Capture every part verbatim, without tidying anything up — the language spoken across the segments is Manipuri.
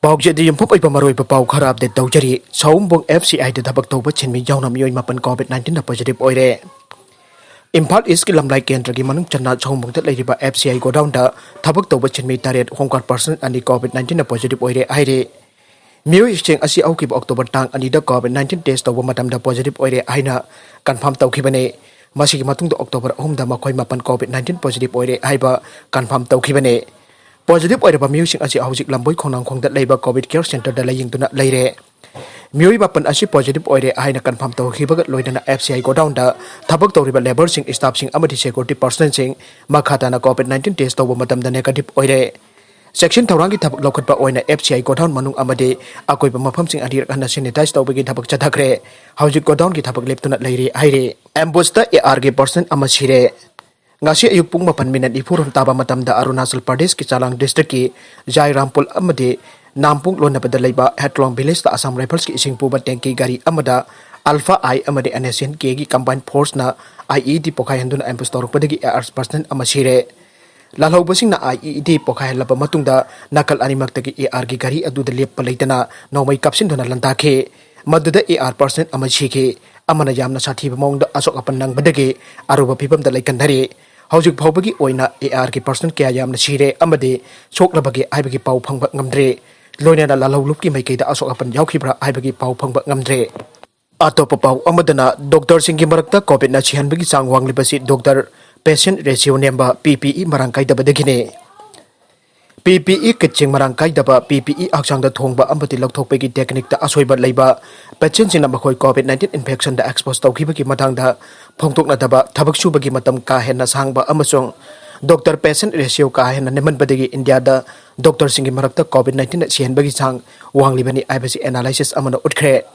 ꯄꯥꯎꯆꯦꯗ ꯌꯨꯝꯐꯝ ꯑꯣꯏꯕ ꯃꯔꯨꯑꯣꯏꯕ ꯄꯥꯎ ꯈꯔ ꯑꯞꯗꯦꯠ ꯇꯧꯖꯔꯤ꯫ ꯁꯑꯣꯝꯕꯨꯡ F C I ꯗ ꯊꯕꯛ ꯇꯧꯕ ꯁꯤꯟꯃꯤ ꯌꯥꯎꯅ ꯃꯤꯑꯣꯏ ꯃꯥꯄꯟ COVID nineteen ꯗ positive ꯑꯣꯏꯔꯦ꯫ ꯏꯝꯐꯥꯜ ꯏꯁꯀꯤ ꯂꯝꯂꯥꯏ ꯀꯦꯟꯗ꯭ꯔꯒꯤ ꯃꯅꯨꯡ ꯆꯟꯅ ꯁꯑꯣꯝꯕꯨꯡꯗ ꯂꯩꯔꯤꯕ F C I godown ꯗ ꯊꯕꯛ ꯇꯧꯕ ꯁꯤꯟꯃꯤ ꯇꯔꯦꯠ, home guard personnel ꯑꯅꯤ COVID nineteen ꯗ positive ꯑꯣꯏꯔꯦ ꯍꯥꯏꯔꯤ꯫ ꯃꯤꯑꯣꯏꯁꯤꯡ ꯑꯁꯤ ꯍꯧꯈꯤꯕ October ꯇꯥꯡ ꯑꯅꯤꯗ COVID nineteen test ꯇꯧꯕ ꯃꯇꯝꯗ positive ꯑꯣꯏꯔꯦ ꯍꯥꯏꯅ confirm ꯇꯧꯈꯤꯕꯅꯤ꯫ ꯃꯁꯤꯒꯤ ꯃꯇꯨꯡꯗ October ꯑꯍꯨꯝꯗ ꯃꯈꯣꯏ ꯃꯥꯄꯟ COVID nineteen positive ꯑꯣꯏꯔꯦ ꯍꯥꯏꯕ confirm ꯇꯧꯈꯤꯕꯅꯤ꯫ Positive ꯑꯣꯏꯔꯕ ꯃꯤꯑꯣꯏꯁꯤꯡ ꯑꯁꯤ ꯍꯧꯖꯤꯛ ꯂꯝꯕꯣꯏ ꯈꯣꯡꯅꯥꯡꯈꯣꯡꯗ ꯂꯩꯕ COVID care center ꯗ ꯂꯥꯌꯦꯡꯗꯨꯅ ꯂꯩꯔꯦ꯫ ꯃꯤꯑꯣꯏ ꯃꯥꯄꯟ ꯑꯁꯤ positive ꯑꯣꯏꯔꯦ ꯍꯥꯏꯅ confirm ꯇꯧꯈꯤꯕꯒ ꯂꯣꯏꯅꯅ F C I godown ꯗ ꯊꯕꯛ ꯇꯧꯔꯤꯕ labour ꯁꯤꯡ, staff ꯁꯤꯡ ꯑꯃꯗꯤ security personnel ꯁꯤꯡ ꯃꯈꯥ ꯇꯥꯅ COVID nineteen test ꯇꯧꯕ ꯃꯇꯝꯗ negative ꯑꯣꯏꯔꯦ꯫ Checking ꯊꯧꯔꯥꯡꯒꯤ ꯊꯕꯛ ꯂꯧꯈꯠꯄ ꯑꯣꯏꯅ F C I godown ꯃꯅꯨꯡ ꯑꯃꯗꯤ ꯑꯀꯣꯏꯕ ꯃꯐꯝꯁꯤꯡ ꯑꯅꯤꯔꯛ ꯍꯟꯅ sanitize ꯇꯧꯕꯒꯤ ꯊꯕꯛ ꯆꯠꯊꯈ꯭ꯔꯦ꯫ ꯍꯧꯖꯤꯛ godown ꯒꯤ ꯊꯕꯛ ꯂꯦꯞꯇꯨꯅ ꯂꯩꯔꯤ ꯍꯥꯏꯔꯤ꯫ Ambush ꯇ A R ꯒꯤ personnel ꯑꯃ ꯁꯤꯔꯦ꯫ ꯉꯁꯤ ꯑꯌꯨꯛ ꯄꯨꯡ ꯃꯥꯄꯟ ꯃꯤꯅꯠ ꯅꯤꯐꯨ ꯍꯨꯝꯗꯣꯏ ꯇꯥꯕ ꯃꯇꯝꯗ ꯑꯔꯨꯅꯥꯆꯜ ꯄ꯭ꯔꯗꯦꯁꯀꯤ ꯆꯥꯂꯥꯡ district ꯀꯤ ꯖꯥꯏꯔꯥꯝꯄꯨꯜ ꯑꯃꯗꯤ ꯅꯥꯝꯄꯨꯡ ꯂꯣꯟꯅꯕꯗ ꯂꯩꯕ ꯍꯦꯠꯂꯣꯡ village ꯇ Assam Rifles ꯀꯤ ꯏꯁꯤꯡ ꯄꯨꯕ tank ꯀꯤ ꯒꯥꯔꯤ ꯑꯃꯗ Alpha I ꯑꯃꯗꯤ N S C N K ꯒꯤ combined force ꯅ I E D ꯄꯣꯈꯥꯏꯍꯟꯗꯨꯅ ambush ꯇꯧꯔꯛꯄꯗꯒꯤ A R personnel ꯑꯃ ꯁꯤꯔꯦ꯫ ꯂꯥꯜꯍꯧꯕꯁꯤꯡꯅ I E D ꯄꯣꯈꯥꯏꯍꯜꯂꯕ ꯃꯇꯨꯡꯗ ꯅꯥꯀꯜ ꯑꯅꯤꯃꯛꯇꯒꯤ A R ꯒꯤ ꯒꯥꯔꯤ ꯑꯗꯨꯗ ꯂꯦꯞꯄ ꯂꯩꯇꯅ ꯅꯣꯡꯃꯩ ꯀꯥꯞꯁꯤꯟꯗꯨꯅ ꯂꯥꯟꯗꯥꯈꯤ꯫ ꯃꯗꯨꯗ A R personnel ꯑꯃ ꯁꯤꯈꯤ꯫ ꯑꯃꯅ ꯌꯥꯝꯅ ꯁꯥꯊꯤꯕ ꯃꯑꯣꯡꯗ ꯑꯁꯣꯛ ꯑꯄꯟ ꯅꯪꯕꯗꯒꯤ ꯑꯔꯨꯕ ꯐꯤꯕꯝꯗ ꯂꯩꯀꯟꯊꯔꯤ꯫ ꯍꯧꯖꯤꯛ ꯐꯥꯎꯕꯒꯤ ꯑꯣꯏꯅ A R ꯒꯤ personnel ꯀꯌꯥ ꯌꯥꯝꯅ ꯁꯤꯔꯦ ꯑꯃꯗꯤ ꯁꯣꯛꯂꯕꯒꯦ ꯍꯥꯏꯕꯒꯤ ꯄꯥꯎ ꯐꯪꯕ ꯉꯝꯗ꯭ꯔꯤ꯫ ꯂꯣꯏꯅꯅ ꯂꯥꯜꯍꯧꯂꯨꯞꯀꯤ ꯃꯥꯏꯀꯩꯗ ꯑꯁꯣꯛ ꯑꯄꯟ ꯌꯥꯎꯈꯤꯕ꯭ꯔꯥ ꯍꯥꯏꯕꯒꯤ ꯄꯥꯎ ꯐꯪꯕ ꯉꯝꯗ꯭ꯔꯦ꯫ ꯑꯇꯣꯞꯄ ꯄꯥꯎ ꯑꯃꯗꯅ, doctor ꯁꯤꯡꯒꯤ ꯃꯔꯛꯇ COVID ꯅ ꯁꯤꯍꯟꯕꯒꯤ ꯆꯥꯡ ꯋꯥꯡꯂꯤꯕꯁꯤ doctor patient ratio ꯅꯦꯝꯕ, P P E ꯃꯔꯥꯡ ꯀꯥꯏꯗꯕꯗꯒꯤꯅꯤ꯫ P P E kit ꯁꯤꯡ ꯃꯔꯥꯡ ꯀꯥꯏꯗꯕ, P P E ꯍꯛꯆꯥꯡꯗ ꯊꯣꯡꯕ ꯑꯃꯗꯤ ꯂꯧꯊꯣꯛꯄꯒꯤ technique ꯇ ꯑꯁꯣꯏꯕ ꯂꯩꯕ, patient ꯁꯤꯡꯅ ꯃꯈꯣꯏ COVID nineteen infection ꯗ expose ꯇꯧꯈꯤꯕꯒꯤ ꯃꯇꯥꯡꯗ ꯐꯣꯡꯗꯣꯛꯅꯗꯕ, ꯊꯕꯛ ꯁꯨꯕꯒꯤ ꯃꯇꯝ ꯀꯥ ꯍꯦꯟꯅ ꯁꯥꯡꯕ ꯑꯃꯁꯨꯡ doctor patient ratio ꯀꯥ ꯍꯦꯟꯅ ꯅꯦꯝꯃꯟꯕꯗꯒꯤ ꯏꯟꯗꯤꯌꯥꯗ doctor ꯁꯤꯡꯒꯤ ꯃꯔꯛꯇ COVID nineteen ꯅ ꯁꯤꯍꯟꯕꯒꯤ ꯆꯥꯡ ꯋꯥꯡꯂꯤꯕꯅꯤ ꯍꯥꯏꯕꯁꯤ analysis ꯑꯃꯅ ꯎꯠꯈ꯭ꯔꯦ꯫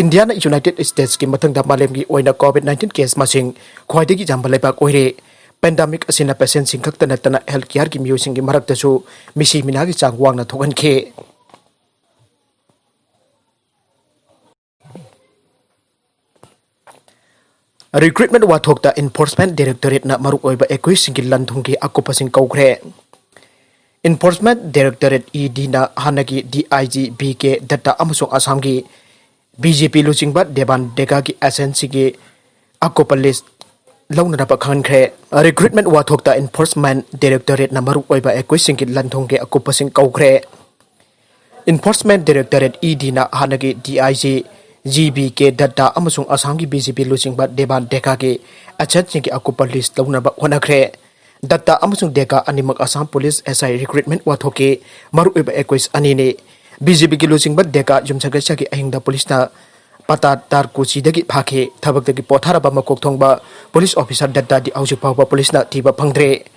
ꯏꯟꯗꯤꯌꯥꯅ United States ꯀꯤ ꯃꯊꯪꯗ ꯃꯥꯂꯦꯝꯒꯤ ꯑꯣꯏꯅ COVID nineteen case ꯃꯁꯤꯡ ꯈ꯭ꯋꯥꯏꯗꯒꯤ ꯌꯥꯝꯕ ꯂꯩꯕꯥꯛ ꯑꯣꯏꯔꯦ꯫ Pandemic ꯑꯁꯤꯅ patient ꯁꯤꯡ ꯈꯛꯇ ꯅꯠꯇꯅ health care ꯒꯤ ꯃꯤꯑꯣꯏꯁꯤꯡꯒꯤ ꯃꯔꯛꯇꯁꯨ ꯃꯤꯁꯤ ꯃꯤꯅꯥꯒꯤ ꯆꯥꯡ ꯋꯥꯡꯅ ꯊꯣꯛꯍꯟꯈꯤ꯫ Recruitment ꯋꯥꯊꯣꯛꯇ Enforcement Directorate ꯅ ꯃꯔꯨꯑꯣꯏꯕ accused ꯁꯤꯡꯒꯤ ꯂꯟ ꯊꯨꯝꯒꯤ ꯑꯀꯨꯞꯄꯁꯤꯡ ꯀꯧꯈ꯭ꯔꯦ꯫ Enforcement Directorate, ED ꯅ ꯍꯥꯟꯅꯒꯤ DIG VK ꯗꯠꯇ ꯑꯃꯁꯨꯡ ꯑꯁꯥꯝꯒꯤ BJP ꯂꯨꯆꯤꯡꯕ ꯗꯦꯕꯥꯟ ꯗꯦꯒꯥꯒꯤ agent ꯁꯤꯡꯒꯤ ꯑꯀꯨꯞꯄ list ꯂꯧꯅꯅꯕ ꯈꯪꯍꯟꯈ꯭ꯔꯦ꯫ Recruitment ꯋꯥꯊꯣꯛꯇ Enforcement Directorate ꯅ ꯃꯔꯨꯑꯣꯏꯕ accused ꯁꯤꯡꯒꯤ ꯂꯟ-ꯊꯨꯝꯒꯤ ꯑꯀꯨꯞꯄꯁꯤꯡ ꯀꯧꯈ꯭ꯔꯦ꯫ Enforcement Directorate, ED ꯅ ꯍꯥꯟꯅꯒꯤ DIG VK ꯗꯠꯇ ꯑꯃꯁꯨꯡ ꯑꯁꯥꯝꯒꯤ BJP ꯂꯨꯆꯤꯡꯕ ꯗꯦꯕꯥꯟ ꯗꯦꯒꯥꯒꯤ agent ꯁꯤꯡꯒꯤ ꯑꯀꯨꯞꯄ list ꯂꯧꯅꯕ ꯍꯣꯠꯅꯈ꯭ꯔꯦ꯫ ꯗꯠꯇ ꯑꯃꯁꯨꯡ ꯗꯦꯒꯥ ꯑꯅꯤꯃꯛ ꯑꯁꯥꯝ ꯄꯨꯂꯤꯁ SI recruitment ꯋꯥꯊꯣꯛꯀꯤ ꯃꯔꯨꯑꯣꯏꯕ accused ꯑꯅꯤꯅꯤ꯫ BJP ꯒꯤ ꯂꯨꯆꯤꯡꯕ ꯗꯦꯒꯥ ꯌꯨꯝꯁꯀꯩꯁꯒꯤ ꯑꯍꯤꯡꯗ ꯄꯨꯂꯤꯁꯅ ꯄꯇꯥ ꯇꯥꯔꯀꯨꯆꯤꯗꯒꯤ ꯐꯥꯈꯤ꯫ ꯊꯕꯛꯇꯒꯤ ꯄꯣꯊꯥꯔꯕ ꯃꯀꯣꯛ ꯊꯣꯡꯕ ꯄꯨꯂꯤꯁ officer ꯗꯠꯇꯥꯗꯤ ꯍꯧꯖꯤꯛ ꯐꯥꯎꯕ ꯄꯨꯂꯤꯁꯅ ꯊꯤꯕ ꯐꯪꯗ꯭ꯔꯦ꯫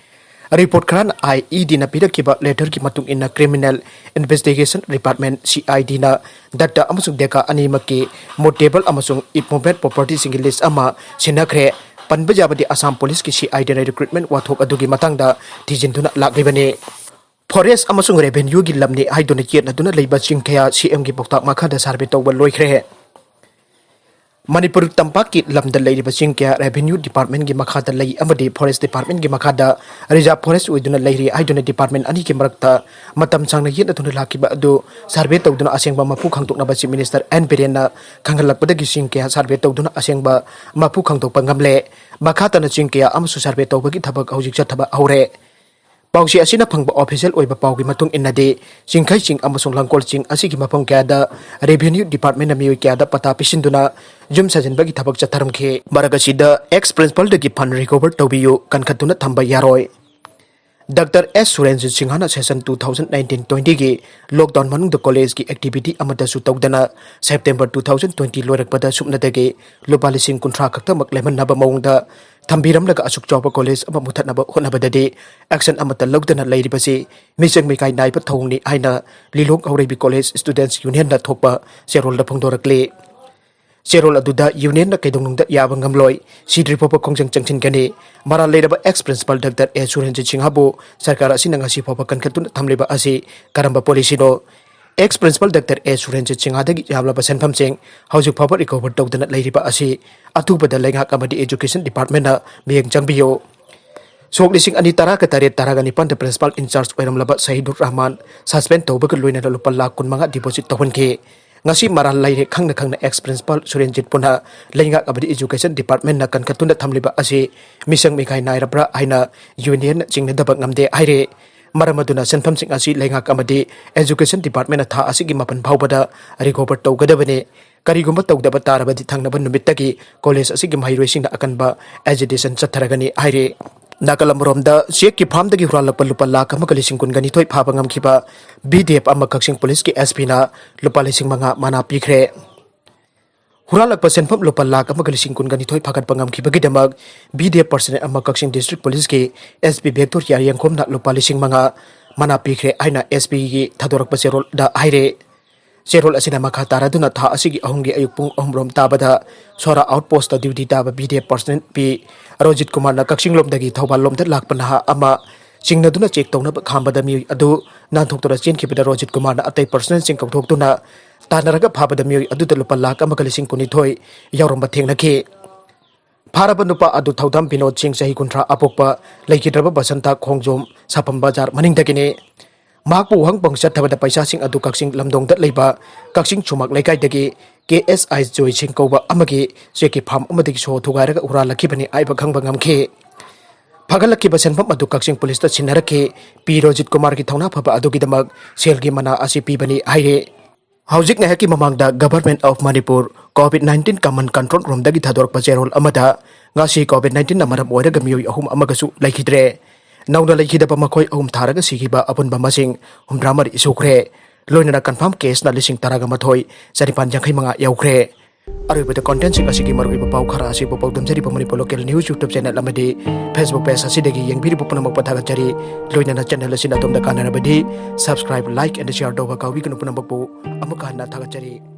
Report ꯈꯔꯅ ꯍꯥꯏ, ED ꯅ ꯄꯤꯔꯛꯈꯤꯕ letter ꯒꯤ ꯃꯇꯨꯡ ꯏꯟꯅ Criminal Investigation Department, CID ꯅ ꯗꯠꯇ ꯑꯃꯁꯨꯡ ꯗꯦꯒꯥ ꯑꯅꯤꯃꯛꯀꯤ movable ꯑꯃꯁꯨꯡ immovable property ꯁꯤꯡꯒꯤ list ꯑꯃ ꯁꯤꯟꯅꯈ꯭ꯔꯦ꯫ ꯄꯟꯕ ꯌꯥꯕꯗꯤ, ꯑꯁꯥꯝ ꯄꯨꯂꯤꯁꯀꯤ CID ꯅ recruitment ꯋꯥꯊꯣꯛ ꯑꯗꯨꯒꯤ ꯃꯇꯥꯡꯗ ꯊꯤꯖꯤꯟꯗꯨꯅ ꯂꯥꯛꯂꯤꯕꯅꯤ꯫ Forest ꯑꯃꯁꯨꯡ revenue ꯒꯤ ꯂꯝꯅꯤ ꯍꯥꯏꯗꯨꯅ ꯌꯦꯠꯅꯗꯨꯅ ꯂꯩꯕ ꯆꯤꯡ ꯀꯌꯥ CM ꯒꯤ ꯄꯥꯎꯇꯥꯛ ꯃꯈꯥꯗ survey ꯇꯧꯕ ꯂꯣꯏꯈ꯭ꯔꯦ꯫ ꯃꯅꯤꯄꯨꯔ ꯇꯝꯄꯥꯛꯀꯤ ꯂꯝꯗ ꯂꯩꯔꯤꯕ ꯆꯤꯡ ꯀꯌꯥ revenue department ꯒꯤ ꯃꯈꯥꯗ ꯂꯩ ꯑꯃꯗꯤ forest department ꯒꯤ ꯃꯈꯥꯗ reserve forest ꯑꯣꯏꯗꯨꯅ ꯂꯩꯔꯤ ꯍꯥꯏꯗꯨꯅ department ꯑꯅꯤꯒꯤ ꯃꯔꯛꯇ ꯃꯇꯝ ꯁꯥꯡꯅ ꯌꯦꯠꯅꯗꯨꯅ ꯂꯥꯛꯈꯤꯕ ꯑꯗꯨ survey ꯇꯧꯗꯨꯅ ꯑꯁꯦꯡꯕ ꯃꯄꯨ ꯈꯪꯗꯣꯛꯅꯕ Chief Minister ꯑꯦꯟ ꯕꯤꯔꯦꯟꯅ ꯈꯪꯍꯜꯂꯛꯄꯗꯒꯤ ꯆꯤꯡ ꯀꯌꯥ survey ꯇꯧꯗꯨꯅ ꯑꯁꯦꯡꯕ ꯃꯄꯨ ꯈꯪꯗꯣꯛꯄ ꯉꯝꯂꯦ꯫ ꯃꯈꯥ ꯇꯥꯅ ꯆꯤꯡ ꯀꯌꯥ ꯑꯃꯁꯨ survey ꯇꯧꯕꯒꯤ ꯊꯕꯛ ꯍꯧꯖꯤꯛ ꯆꯠꯊꯕ ꯍꯧꯔꯦ꯫ ꯄꯥꯎꯆꯦ ꯑꯁꯤꯅ ꯐꯪꯕ official ꯑꯣꯏꯕ ꯄꯥꯎꯒꯤ ꯃꯇꯨꯡ ꯏꯟꯅꯗꯤ, ꯆꯤꯡꯈꯩ ꯆꯤꯡ ꯑꯃꯁꯨꯡ ꯂꯥꯡꯒꯣꯜ ꯆꯤꯡ ꯑꯁꯤꯒꯤ ꯃꯐꯝ ꯀꯌꯥꯗ revenue department ꯅ ꯃꯤꯑꯣꯏ ꯀꯌꯥꯗ ꯄꯇꯥ ꯄꯤꯁꯤꯟꯗꯨꯅ ꯌꯨꯝ ꯁꯥꯖꯤꯟꯕꯒꯤ ꯊꯕꯛ ꯆꯠꯊꯔꯝꯈꯤ꯫ ꯃꯔꯛ ꯑꯁꯤꯗ ex principal ꯗꯒꯤ fund recover ꯇꯧꯕꯤꯌꯨ, ꯀꯟꯈꯠꯇꯨꯅ ꯊꯝꯕ ꯌꯥꯔꯣꯏ꯫ ꯗꯥꯛꯇꯔ ꯑꯦꯁ ꯁꯨꯔꯦꯟꯖꯤꯠ ꯁꯤꯡꯍꯅ session two thousand nineteen twenty ꯒꯤ lockdown ꯃꯅꯨꯡꯗ college ꯀꯤ activity ꯑꯃꯠꯇꯁꯨ ꯇꯧꯗꯅ September two thousand twenty ꯂꯣꯏꯔꯛꯄꯗ ꯁꯨꯞꯅꯇꯒꯤ ꯂꯨꯄꯥ ꯂꯤꯁꯤꯡ ꯀꯨꯟꯊ꯭ꯔꯥ ꯈꯛꯇꯃꯛ ꯂꯦꯝꯍꯟꯅꯕ ꯃꯑꯣꯡꯗ ꯊꯝꯕꯤꯔꯝꯂꯒ ꯑꯁꯨꯛ ꯆꯥꯎꯕ college ꯑꯃ ꯃꯨꯊꯠꯅꯕ ꯍꯣꯠꯅꯕꯗꯗꯤ action ꯑꯃꯠꯇ ꯂꯧꯗꯅ ꯂꯩꯔꯤꯕꯁꯤ ꯃꯤꯆꯪ ꯃꯤꯈꯥꯏ ꯅꯥꯏꯕ ꯊꯧꯑꯣꯡꯅꯤ ꯍꯥꯏꯅ ꯂꯤꯂꯣꯡ ꯍꯧꯔꯩꯕꯤ College Students Union ꯅ ꯊꯣꯛꯄ ꯆꯦꯔꯣꯜꯗ ꯐꯣꯡꯗꯣꯔꯛꯂꯤ꯫ ꯆꯦꯔꯣꯜ ꯑꯗꯨꯗ union ꯅ ꯀꯩꯗꯧꯅꯨꯡꯗ ꯌꯥꯕ ꯉꯝꯂꯣꯏ, ꯁꯤꯗ꯭ꯔꯤ ꯐꯥꯎꯕ ꯈꯣꯡꯖꯪ ꯆꯪꯁꯤꯟꯒꯅꯤ꯫ ꯃꯔꯥꯜ ꯂꯩꯔꯕ ex principal ꯗꯥꯛꯇꯔ ꯑꯦ ꯁꯨꯔꯦꯟꯖꯤꯠ ꯁꯤꯡꯍꯕꯨ ꯁꯔꯀꯥꯔ ꯑꯁꯤꯅ ꯉꯁꯤ ꯐꯥꯎꯕ ꯀꯟꯈꯠꯇꯨꯅ ꯊꯝꯂꯤꯕ ꯑꯁꯤ ꯀꯔꯝꯕ policy ꯅꯣ? Ex principal ꯗꯥꯛꯇꯔ ꯑꯦ ꯁꯨꯔꯦꯟꯖꯤꯠ ꯁꯤꯡꯍꯗꯒꯤ ꯌꯥꯝꯂꯕ ꯁꯦꯟꯐꯝꯁꯤꯡ ꯍꯧꯖꯤꯛ ꯐꯥꯎꯕ recover ꯇꯧꯗꯅ ꯂꯩꯔꯤꯕ ꯑꯁꯤ ꯑꯊꯨꯕꯗ ꯂꯩꯉꯥꯛ ꯑꯃꯗꯤ education department ꯅ ꯃꯤꯠꯌꯦꯡ ꯆꯪꯕꯤꯌꯨ꯫ ꯁꯣꯛ ꯂꯤꯁꯤꯡ ꯑꯅꯤ ꯇꯔꯥꯒ ꯇꯔꯦꯠ ꯇꯔꯥꯒ ꯅꯤꯄꯥꯟꯗ principal in-charge ꯑꯣꯏꯔꯝꯂꯕ Sahidur Rahman suspend ꯇꯧꯕꯒ ꯂꯣꯏꯅꯅ ꯂꯨꯄꯥ ꯂꯥꯈ ꯀꯨꯟ ꯃꯉꯥ ꯗꯤꯄꯣꯖꯤꯠ ꯇꯧꯍꯟꯈꯤ꯫ ꯉꯁꯤ ꯃꯔꯥꯜ ꯂꯩꯔꯦ ꯈꯪꯅ ꯈꯪꯅ ꯑꯦꯛꯁ ꯄ꯭ꯔꯤꯟꯁꯤꯄꯥꯜ ꯁꯨꯔꯦꯟꯖꯤꯠ ꯄꯨꯟꯅ ꯂꯩꯉꯥꯛ ꯑꯃꯗꯤ ꯏꯖꯨꯀꯦꯁꯟ ꯗꯤꯄꯥꯔꯠꯃꯦꯟꯅ ꯀꯟꯈꯠꯇꯨꯅ ꯊꯝꯂꯤꯕ ꯑꯁꯤ ꯃꯤꯆꯪ ꯃꯤꯈꯥꯏ ꯅꯥꯏꯔꯕ꯭ꯔꯥ ꯍꯥꯏꯅ ꯌꯨꯅꯤꯌꯟꯅ ꯆꯤꯡꯅꯗꯕ ꯉꯝꯗꯦ ꯍꯥꯏꯔꯦ꯫ ꯃꯔꯝ ꯑꯗꯨꯅ ꯁꯦꯟꯐꯝꯁꯤꯡ ꯑꯁꯤ ꯂꯩꯉꯥꯛ ꯑꯃꯗꯤ ꯏꯖꯨꯀꯦꯁꯟ ꯗꯤꯄꯥꯔꯠꯃꯦꯟꯅ ꯊꯥ ꯑꯁꯤꯒꯤ ꯃꯥꯄꯟ ꯐꯥꯎꯕꯗ ꯔꯤꯀꯣꯚꯔ ꯇꯧꯒꯗꯕꯅꯤ꯫ ꯀꯔꯤꯒꯨꯝꯕ ꯇꯧꯗꯕ ꯇꯥꯔꯕꯗꯤ ꯊꯪꯅꯕ ꯅꯨꯃꯤꯠꯇꯒꯤ ꯀꯣꯂꯦꯖ ꯑꯁꯤꯒꯤ ꯃꯍꯩꯔꯣꯏꯁꯤꯡꯅ ꯑꯀꯟꯕ ꯑꯦꯖꯤꯇꯦꯁꯟ ꯆꯠꯊꯔꯒꯅꯤ ꯍꯥꯏꯔꯤ꯫ ꯅꯥꯀꯜ ꯑꯃꯔꯣꯝꯗ ꯆꯦꯛꯀꯤ ꯐꯥꯝꯗꯒꯤ ꯍꯨꯔꯥꯜꯂꯛꯄ ꯂꯨꯄꯥ ꯂꯥꯈ ꯑꯃꯒ ꯂꯤꯁꯤꯡ ꯀꯨꯟꯒ ꯅꯤꯊꯣꯏ ꯐꯥꯕ ꯉꯝꯈꯤꯕ ꯕꯤ ꯗꯤ ꯑꯦꯐ ꯑꯃ ꯀꯛꯆꯤꯡ ꯄꯨꯂꯤꯁꯀꯤ ꯑꯦꯁ ꯄꯤꯅ ꯂꯨꯄꯥ ꯂꯤꯁꯤꯡ ꯃꯉꯥ ꯃꯅꯥ ꯄꯤꯈ꯭ꯔꯦ꯫ ꯍꯨꯔꯥꯜꯂꯛꯄ ꯁꯦꯟꯐꯝ ꯂꯨꯄꯥ ꯂꯥꯈ ꯑꯃꯒ ꯂꯤꯁꯤꯡ ꯀꯨꯟꯒ ꯅꯤꯊꯣꯏ ꯐꯥꯒꯠꯄ ꯉꯝꯈꯤꯕꯒꯤꯗꯃꯛ ꯕꯤ ꯗꯤ ꯑꯦꯐ ꯄꯔꯁꯅꯦꯜ ꯑꯃ ꯀꯛꯆꯤꯡ ꯗꯤꯁꯇ꯭ꯔꯤꯛ ꯄꯨꯂꯤꯁꯀꯤ ꯑꯦꯁ ꯄꯤ ꯚꯤꯛꯇꯣꯔꯤꯌꯥ ꯌꯦꯡꯈꯣꯝꯅ ꯂꯨꯄꯥ ꯂꯤꯁꯤꯡ ꯃꯉꯥ ꯃꯅꯥ ꯄꯤꯈ꯭ꯔꯦ ꯍꯥꯏꯅ ꯑꯦꯁ ꯄꯤꯒꯤ ꯊꯥꯗꯣꯔꯛꯄ ꯆꯦꯔꯣꯜꯗ ꯍꯥꯏꯔꯦ꯫ ꯆꯦꯔꯣꯜ ꯑꯁꯤꯅ ꯃꯈꯥ ꯇꯥꯔꯗꯨꯅ ꯊꯥ ꯑꯁꯤꯒꯤ ꯑꯍꯨꯝꯒꯤ ꯑꯌꯨꯛ ꯄꯨꯡ ꯑꯍꯨꯝ ꯔꯣꯝ ꯇꯥꯕꯗ ꯁꯣꯔꯥ ꯑꯥꯎꯠ ꯄꯣꯁꯇ ꯗ꯭ꯌꯨꯇꯤ ꯇꯥꯕ ꯕꯤ ꯗꯤ ꯑꯦꯐ ꯄꯔꯁꯅꯦꯜ ꯄꯤ ꯔꯣꯖꯤꯠ ꯀꯨꯃꯥꯔꯅ ꯀꯛꯆꯤꯡ ꯂꯣꯝꯗꯒꯤ ꯊꯧꯕꯥꯜ ꯂꯣꯝꯗ ꯂꯥꯛꯄ ꯅꯍꯥ ꯑꯃ ꯆꯤꯡꯅꯗꯨꯅ ꯆꯦꯛ ꯇꯧꯅꯕ ꯈꯥꯝꯕꯗ ꯃꯤꯑꯣꯏ ꯑꯗꯨ ꯅꯥꯟꯊꯣꯛꯇꯨꯅ ꯆꯦꯟꯈꯤꯕꯗ ꯔꯣꯖꯤꯠ ꯀꯨꯃꯥꯔꯅ ꯑꯇꯩ ꯄꯔꯁꯅꯦꯜꯁꯤꯡ ꯀꯧꯊꯣꯛꯇꯨꯅ ꯇꯥꯟꯅꯔꯒ ꯐꯥꯕꯗ ꯃꯤꯑꯣꯏ ꯑꯗꯨꯗ ꯂꯨꯄꯥ ꯂꯥꯈ ꯑꯃꯒ ꯂꯤꯁꯤꯡ ꯀꯨꯟꯅꯤꯊꯣꯏ ꯌꯥꯎꯔꯝꯕ ꯊꯦꯡꯅꯈꯤ꯫ ꯐꯥꯔꯕ ꯅꯨꯄꯥ ꯑꯗꯨ ꯊꯧꯗꯥꯝ ꯕꯤꯅꯣꯗ ꯁꯤꯡ, ꯆꯍꯤ ꯀꯨꯟꯊ꯭ꯔꯥ ꯑꯄꯣꯛꯄ, ꯂꯩꯈꯤꯗ꯭ꯔꯕ ꯕꯁꯟꯇ ꯈꯣꯡꯖꯣꯝ, ꯁꯥꯄꯝ ꯕꯖꯥꯔ ꯃꯅꯤꯡꯗꯒꯤꯅꯤ꯫ ꯃꯍꯥꯛꯄꯨ ꯋꯥꯍꯪ ꯄꯥꯎ ꯆꯠꯊꯕꯗ ꯄꯩꯁꯥꯁꯤꯡ ꯑꯗꯨ ꯀꯛꯆꯤꯡ ꯂꯝꯗꯣꯡꯗ ꯂꯩꯕ ꯀꯛꯆꯤꯡ ꯁꯨꯃꯥꯛ ꯂꯩꯀꯥꯏꯗꯒꯤ ꯀꯦ ꯑꯦꯁ ꯑꯥꯏ ꯖꯣꯏ ꯁꯤꯡ ꯀꯧꯕ ꯑꯃꯒꯤ ꯆꯦꯛꯀꯤ ꯐꯥꯝ ꯑꯃꯗꯒꯤ ꯁꯣ ꯊꯨꯒꯥꯏꯔꯒ ꯍꯨꯔꯥꯜꯂꯛꯈꯤꯕꯅꯤ ꯍꯥꯏꯕ ꯈꯪꯕ ꯉꯝꯈꯤ꯫ ꯐꯒꯠꯂꯛꯈꯤꯕ ꯁꯦꯟꯐꯝ ꯑꯗꯨ ꯀꯛꯆꯤꯡ ꯄꯨꯂꯤꯁꯇ ꯁꯤꯟꯅꯔꯛꯈꯤ꯫ ꯄꯤ ꯔꯣꯖꯤꯠ ꯀꯨꯃꯥꯔꯒꯤ ꯊꯧꯅꯥ ꯐꯕ ꯑꯗꯨꯒꯤꯗꯃꯛ ꯁꯦꯜꯒꯤ ꯃꯅꯥ ꯑꯁꯤ ꯄꯤꯕꯅꯤ ꯍꯥꯏꯔꯤ꯫ ꯍꯧꯖꯤꯛ ꯉꯥꯏꯍꯥꯛꯀꯤ ꯃꯃꯥꯡꯗ Government of Manipur COVID nineteen Command Control Roomꯗꯒꯤ ꯊꯥꯗꯣꯔꯛꯄ ꯆꯦꯔꯣꯜ ꯑꯃꯗ ꯉꯁꯤ COVID nineteenꯅ ꯃꯔꯝ ꯑꯣꯏꯔꯒ ꯃꯤꯑꯣꯏ ꯑꯍꯨꯝ ꯑꯃꯒꯁꯨ ꯂꯩꯈꯤꯗ꯭ꯔꯦ꯫ ꯅꯧꯅ ꯂꯩꯈꯤꯗꯕ ꯃꯈꯣꯏ ꯑꯍꯨꯝ ꯊꯥꯔꯒ ꯁꯤꯈꯤꯕ ꯑꯄꯨꯟꯕ ꯃꯁꯤꯡ ꯍꯨꯝꯗ꯭ꯔꯥ ꯃꯔꯤ ꯁꯨꯈ꯭ꯔꯦ꯫ ꯂꯣꯏꯅꯅ ꯀꯟꯐꯥꯔꯝ ꯀꯦꯁꯅ ꯂꯤꯁꯤꯡ ꯇꯔꯥꯒ ꯃꯥꯊꯣꯏ ꯆꯅꯤꯄꯥꯟ ꯌꯥꯡꯈꯩ ꯃꯉꯥ ꯌꯧꯈ꯭ꯔꯦ꯫ ꯑꯔꯣꯏꯕꯗ ꯀꯣꯟꯇꯦꯟꯁꯤꯡ ꯑꯁꯤꯒꯤ ꯃꯔꯨꯑꯣꯏꯕ ꯄꯥꯎ ꯈꯔ ꯑꯁꯤꯕꯨ ꯄꯥꯎꯗꯝꯖꯔꯤꯕ Manipur local news YouTube channel ꯑꯃꯗꯤ Facebook ꯄꯦꯖ ꯑꯁꯤꯗꯒꯤ ꯌꯦꯡꯕꯤꯔꯤꯕ ꯄꯨꯝꯅꯃꯛꯄꯨ ꯊꯥꯒꯠꯆꯔꯤ꯫ ꯂꯣꯏꯅꯅ ꯆꯦꯅꯦꯜ ꯑꯁꯤꯅ ꯑꯗꯣꯝꯗ ꯀꯥꯟꯅꯔꯕꯗꯤ subscribe, like and share ꯇꯧꯕ ꯀꯥꯎꯕꯤꯒꯅꯨ꯫ ꯄꯨꯝꯅꯃꯛꯄꯨ ꯑꯃꯨꯛꯀ ꯍꯟꯅ ꯊꯥꯒꯠꯆꯔꯤ꯫